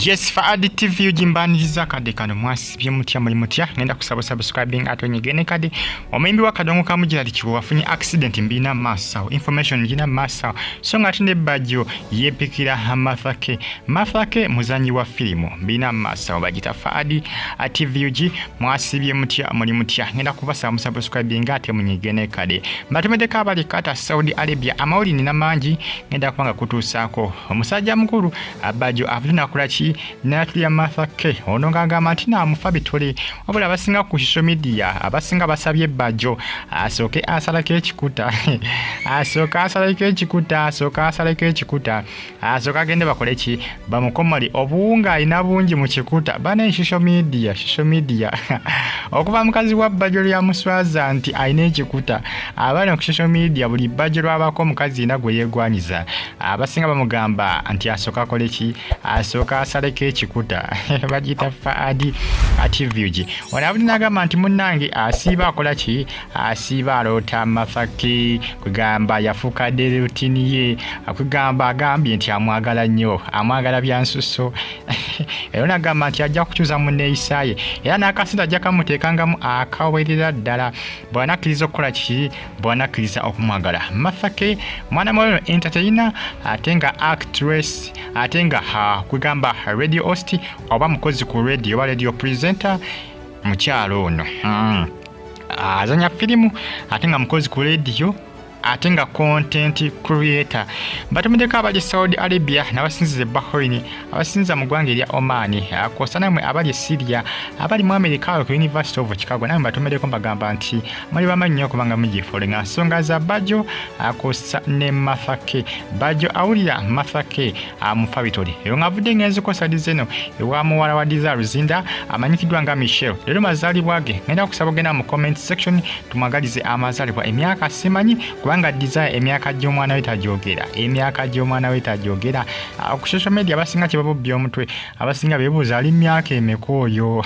Yes, Faad TV ugimbaniriza akadde kano. Mwasibye mutya? Muli mutya? Ngenda kusaba subscribing ate onyigene kade. Omuyimbi wa Kadongo Kamugira Kiwo wafunye accident mbina maaso, information ngina maaso, so nga ate ne Bajjo yeepikira Martha K. Martha K muzanyi wa firimu mbina maaso, bagita Faad TV UG. Mwasibye mutya? Muli mutya? Ngenda kubasaba musubscribing ate munyigene kade. Mbatumiddeko abali Qatar, Saudi Arabia, amawulire nina mangi ngenda kubanga kutuusaako. Omusajja mukulu Bajjo avudde nakola ki? Natulya Martha K ono ng'agamba nti naamufa bitole, wabula abasinga ku social media abasinga basabye Bajjo asooke asalako ekikuta, asooke asalako ekikuta, asooke asalako ekikuta, asooke agende bakole ki? Bamukomole obuwunga, alina bungi mu kikuta. Bana social media, social media, okuva mukazi wa Bajjo lyamuswaza nti alina ekikuta, abali ku social media buli Bajjo lwabako omukazi yina gwe yeegwanyiza, abasinga bamugamba nti asooka akole ki? Asooka asaleko ekikuta. Bagiyita Faadi Ativugi. Ono abudde n'agamba nti munnange asiiba akola ki? Asiiba aloota Martha K, kwegamba yafuuka daily routine ye, kwegamba agambye nti amwagala nnyo, amwagala byansusso, era nagamba nti ajja kukyusa mu neeyisa ye, era n'akasente ajja kamuteekangamu akawerera ddala bw'anakkiriza okukola ki? Bw'anakkiriza okumwagala. Martha K mwana muwala entertainer, ate nga actress, ate nga kwegamba radio host oba mukozi ku radio oba radio presenter. Mukyalo ono azanya firimu, ate nga mukozi ku radio, ate nga content creator. Batumiddeko abali Saudi Arabia n'abasinziza e Bahrain, abasinziza mu ggwanga erya Oman, kwosa namwe abali e Syria, abali mu America ku University of Chicago, namwe batumiddeko, mbagamba nti muli bamanyi nnyo okubanga mugifollowinga. Nsonga za Bajjo kwosa ne Martha K. Bajjo awulira Martha K amufa bitole, eyo ng'avudde ng'enzikosa zeno ewa muwala wa Diza Luzinda amanyikiddwa nga Michelle. Leero mazaalibwa ge, ngenda kusaba ogenda mu comment section tumwagalize amazaalibwa. Emyaka simanyi, kubanga Desire emyaka gy'omwana we tagyogera, emyaka gy'omwana we tagyogera. Ku social media abasinga kyebabubbya omutwe, abasinga beebuuza ali myaka emeka oyo,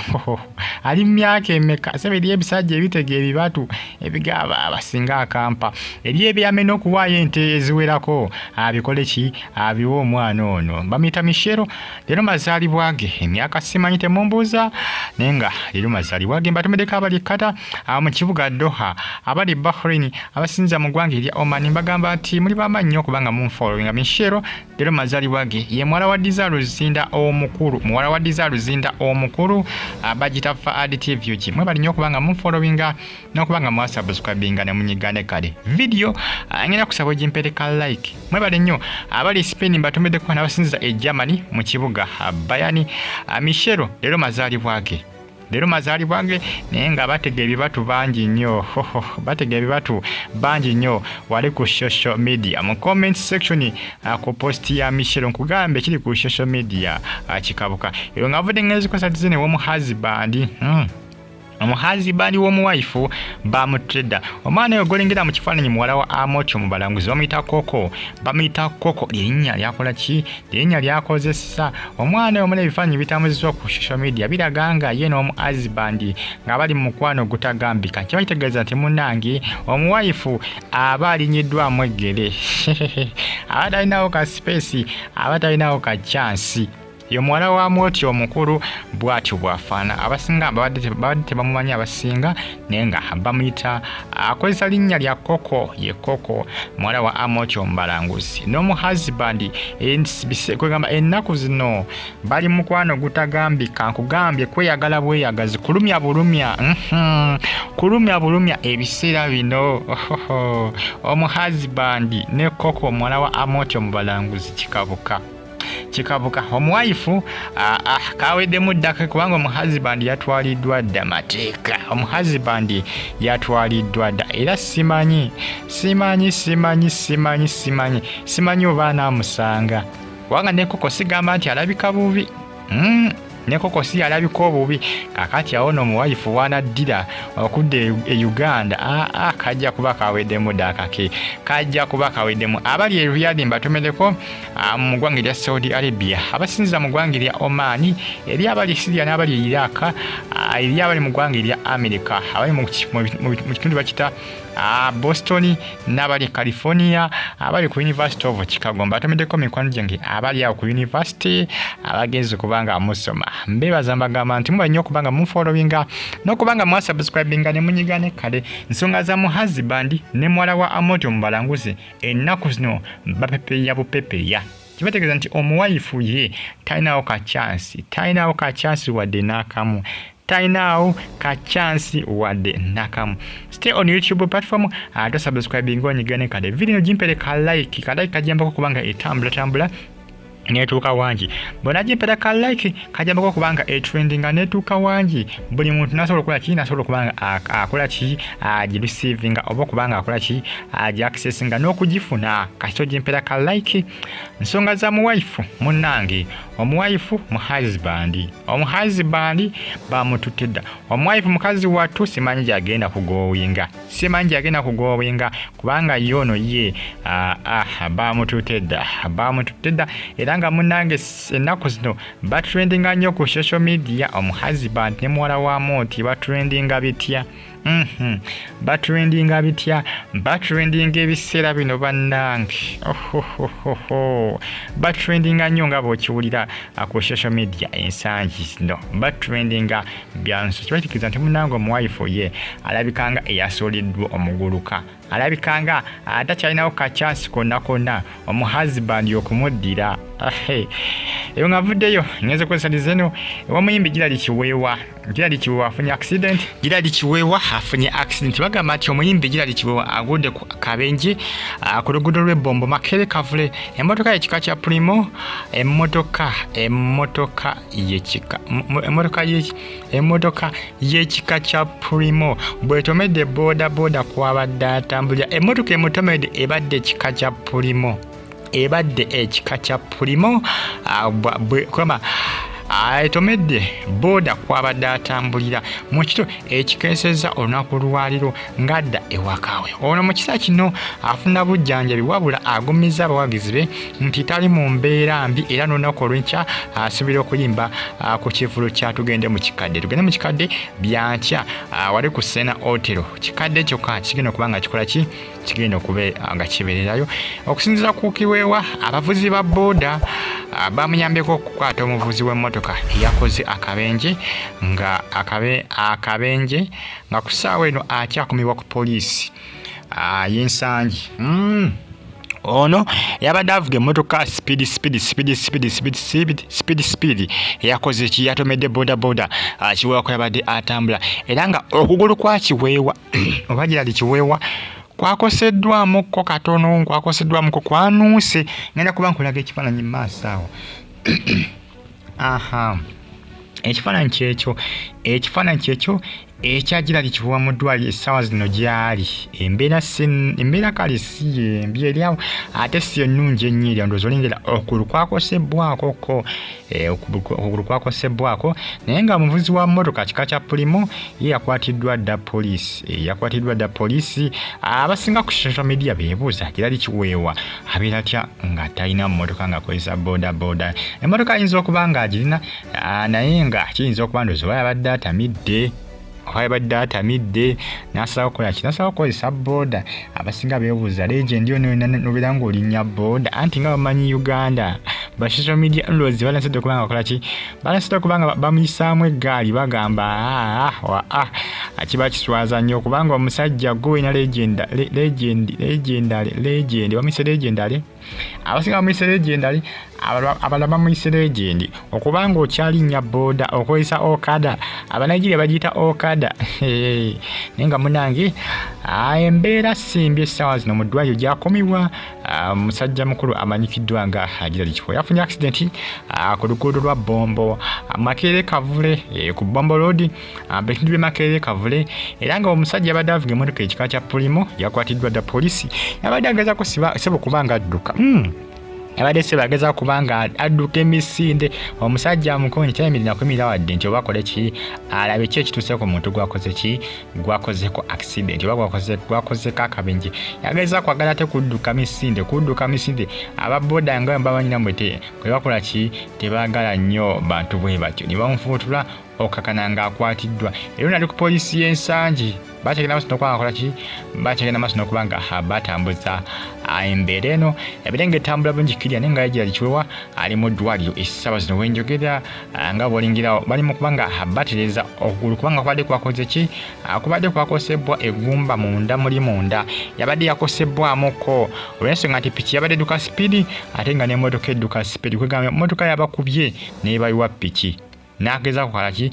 ali myaka emeka? Sebe eri ebisajja ebitega ebibatu ebigaba abasinga akampa eri ebyamena okuwaayo ente eziwerako abikole ki? Abiwe omwana ono bamuyita Michelle. Leero mazaalibwa ge, emyaka simanyi, temumbuuza, naye nga leero mazaalibwa ge. Mbatumiddeko abali Qatar mu kibuga Doha, abali Bahrain, abasinza mu ggwanga erya Oman, mbagamba nti muli bamanyi nnyo okubanga munfollowinga. Michelle leero mazaalibwa ge, ye muwala wa Diza Luzinda omukulu, muwala wa Diza Luzinda omukulu, bagita Faad TV UG. Mwebali nnyo okubanga munfollowinga n'okubanga mwasubscribinga ne munyigane kale video, ngenda kusaba ogimpereka like. Mwebale nnyo abali Spain, mbatumiddeko n'abasinziza e Germany mu kibuga Bayern. Michelle leero mazaalibwa ge, leero mazaalibwa ge, naye nga batega ebibatu bangi nnyo, batega ebibatu bangi nnyo wali ku social media mu comment section ku post ya Michelle. Nkugambe kiri ku social media kikabuka. Eyo nga avudde ngenzikosa tizine w'omuhusband, omuhusband w'omuwife bamutredda omwana oyo golengera mu kifaananyi, muwala wa Amoti omubalanguzi, bamuyita Koko, bamuyita Koko, lyerinnya lyakola ki? Lyerinnya lyakozesa omwana oyo. Omuna ebifaananyi bitambuziddwa ku social media biraga nga ye n'omuhusband nga bali mu mukwano ogutagambika, kiba kitegeeza nti munnange omuwife aba alinyiddwamu eggere, aba talinawo ka space, aba talinawo ka chance. Ye muwala wa Mwoti omukulu, bw'atyo bw'afaana. Abasinga babadde tebamumanyi abasinga, naye nga bamuyita, akozesa linnya lya Koko. Ye Koko, muwala wa Amoti omubalanguzi n'omuhusband. Kwegamba ennaku zino bali mukwano gutagambika, nkugambye kweyagala bweyagazi, kulumya bulumya, kulumya bulumya ebiseera bino omuhusband ne Koko, muwala wa Amoti omubalanguzi. Kikabuka, kikabuka. Omuwife kaweddemu ddaka, kubanga omuhusband yatwaliddwa dda mateeka, omuhusband yatwaliddwa dda, era simanyi, simanyi, simanyi, simanyi, simanyi, simanyi oba anaamusanga, kubanga ne Koko sigamba nti alabika bubi, Ne Koko si alabika obubi. Kakati awo no omuwife wanaddira okudda e Uganda, aa kajja kuba kaweddemu dda, akake kajja kuba kaweddemu. Abali e Riyadh mbatomereko, mu ggwanga erya Saudi Arabia, abasinziza mu ggwanga erya Oman, eri abali Syria n'abali e Iraq, eri abali mu ggwanga erya America, abali mu kitundu bakita Boston n'abali e California, abali ku University of Chicago. Mbatomeddeko mikwano gyange abali awo ku university abagenzi okuba nga musoma. Mbeebaza, mbagamba nti muba nnyo okuba nga mufollowinga n'okuba nga mwasubscribinga ne munyiga ne kale. Nsonga za muhusband ne muwala wa Amooti omubalanguzi ennaku zino bapepeya bupepeya. Kibategeeza nti omuwayifu ye talinawo ka chance, talinawo ka chance wadde n'akamu, talinaawo ka chance wadde nakamu. Stay on YouTube platform, ate subscribing, onyigane kale video gimpere ka like, ka like kajambako kubanga etambula tambula netuuka wangi. Bw'onagimpera ka like kajambako kubanga etrendinga netuuka wangi, buli muntu nasobola okukola ki, nasobola okuba nga akola ki, agireceivinga oba okuba nga akola ki, agiaccessinga n'okugifuna kasita ogimpera ka like. Nsonga za muwaifu munnange, omuwaifu mu husband, omuhusband bamututte dda. Omuwaifu mukazi wattu simanyi gyagenda kugowinga, simanyi gyagenda kugowinga kubanga ye ono ye bamututte dda, bamututte dda. Era nga munnange ennaku zino batrendinga nnyo ku social media, omuhusband ne muwala wa Mooti batrendinga bitya? Batrendinga bitya? Batrendinga ebiseera bino bannange, ohohohoho, batrendinga nnyo nga bw'okiwulira ku social media ensangi zino, batrendinga byanso. Kiba kitegeeza nti munnange omuwayifu ye alabika nga eyasuuliddwa omuguluka, alabika nga atakyalinawo ka chance konna konna omuhusband okumuddira. Eyo nga avuddeyo ngenze kwesaliza eno ewamuyimbi Girali Kiweewa. Girali Kiweewa afunye accident, Girali Kiweewa afunye accident. Bagamba nti omuyimbi Girali Kiweewa agudde ku kabenje ku luguudo lw'ebbombo Makere Kavule, emmotoka y'ekika kya Primo, emmotoka emmotoka y'ekika emmotoka emmotoka y'ekika kya Primo bw'etomedde boda boda kwabadde atambulira. Emmotoka emutomedde ebadde ekika kya Primo, ebadde ekika kya Primo kama etomedde booda kwabadde atambulira mu kiro ekikeesezza olunaku lwaliro ng'adda ewakawe. Ono mu kiseera kino afuna bujjanjabi, wabula agumizza abawagizi be nti tali mu mbeera mbi, era n'olunaku olw'enkya asuubira okuyimba ku kivvulu kya Tugende mu Kikadde. Tugende mu Kikadde byankya wali ku Sena Hotel. Kikadde kyokka kigenda okuba nga kikola ki, kigenda okuba nga kibeererayo. Okusinziira ku Kiweewa, abavuzi ba booda bamuyambyeko okukwata omuvuzi w'emmotoka eyakoze akabenje, nga akabenje nga ku ssaawa eno akyakumibwa ku poliisi y'Ensangi. Ono yabadde avuga emmotoka speed speed speed speed speed speed speed speed, yakoze ki, yatomedde boda boda Kiweewa ko yabadde atambula, era nga okugulu kwa Kiweewa oba Girali Kiweewa kwakoseddwamukko katono, kwakoseddwamuko, kwanuuse. Ngenda kuba nkulaga ekifaananyi mu maaso awo. Aha, ekifaananyi kyekyo, ekifaananyi kyekyo ekya Girali Kiweewa mu ddwaliro essaawa zino gyali. Embeera si embeera kale si yembi eri awo, ate si ennungi ennyo eri. Ndowooza olengera okugulu kwakosebbwako ko, okugulu kwakosebbwako, naye nga omuvuzi wa mmotoka kika kya Pulimo ye yakwatiddwa dda poliisi, yakwatiddwa dda poliisi. Abasinga ku social media beebuuza Girali Kiweewa abeera atya nga talina mmotoka, ng'akozesa boda boda? Emmotoka ayinza okuba ng'agirina, naye nga kiyinza okuba ndowooza oba yabadde atamidde, oba yabadde atamidde n'asalawo kukola ki, n'asalawo kukozesa boda. Abasinga beebuuza, legend ono yonna nobeera ng'olinnya boda? Anti nga bamanyi Uganda ba social media ndowooza balansidde okuba nga bakola ki, balansidde okuba nga bamuyisaamu eggaali. Bagamba kiba kiswaza nnyo kubanga omusajja gwe olina legend, legend, legendary, legend, bamuyise legendary. Abasinga bamuyise legendary, abalala bamuyise legend okubanga okyalinnya boda, okozesa okada, Abanigeria bagiyita okada. Naye nga munange embeera simbi essaawa zino mu ddwaliro gyakomibwa. Musajja mukulu amanyikiddwa nga Girali Kiweewa yafunye accident ku luguudo lwa Bombo Makerere Kavule, ku Bombo Road, bitundu by'e Makerere Kavule, era nga omusajja yabadde avuga emmotoka ekika kya Pulimo yakwatiddwa dda poliisi. Yabadde agezaako sebo kuba nga adduka, yabadde sebo agezaako kuba nga adduka emisinde, omusajja amukonye kyayimirira kuyimirira wadde nti oba akole ki, alabe ki ekituuse ku muntu gwakoze ki, gwakozeko accident oba gwakozeko akabenje. Yageza kwagala ate kudduka misinde, kudduka misinde. Aba boda nga bamanyi namwe te bwe bakola ki, tebaagala nnyo bantu bwe batyo, ne bamufuutula okakana ng'akwatiddwa, era ono ali ku poliisi y'Ensangi. Bakyagenda maaso n'okuba nga bakola ki? Bakyagenda maaso n'okuba nga batambuza embeera eno ebeere nga etambula bulungi kirya, naye nga yagira kiwewa ali mu ddwaliro essaawa zino wenjogera, nga bwolingirawo bali mu kuba nga batereeza okugulu, kubanga kubadde kwakoze ki? Kubadde kwakosebbwa eggumba munda, muli munda yabadde yakosebbwamuko olw'ensonga nti piki yabadde edduka sipiidi ate nga n'emmotoka edduka sipiidi. Kwegamba emmotoka yabakubye n'ebayiwa piki, n'ageza kukola ki?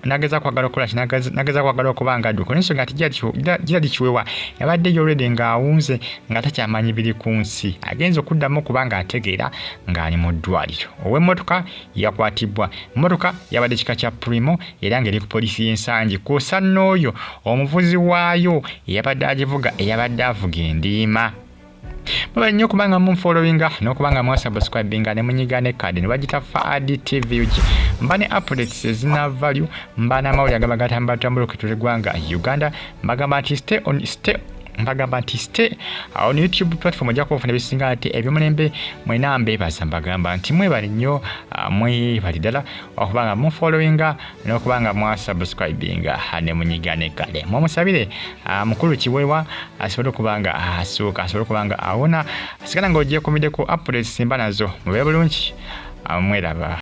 N'ageza kwagala okukola ki? N'ageza kwagala okuba nga adduka, olw'ensonga nti Gerald Kiwewa yabadde already ng'awunze nga takyamanyi biri ku nsi. Agenza okuddamu okuba ng'ategeera ng'ali mu ddwaliro. Ow'emmotoka yakwatibwa, emmotoka yabadde kika kya Primo era ng'eri ku poliisi y'Ensangi, kw'ossa n'oyo omuvuzi waayo eyabadde agivuga, eyabadde avuga endiima. Mwebale nnyo okubanga munfollowinga n'okubanga mwasubscribinga ne munyiga ne kadi ne bagita Faadi TV UG. Mba ne updates ezina value, mba n'amawulire agaba gatambulatambula okutula eggwanga Uganda. Mbagamba nti stay on, stay, mbagamba nti stay on YouTube platform, ojja kuba ofuna ebisinga ate eby'omulembe. Mwena mbeebaza, mbagamba nti mwebale nnyo, mwebali ddala okubanga munfollowinga n'okuba nga mwasubscribinga ne munyiga ne kale. Mwemusabire mukulu Kiwewa asobole okuba nga asuuka, asobole okuba nga awona. Sigala ng'ogyekumiddeko updates simba nazo. Mube bulungi, mweraba.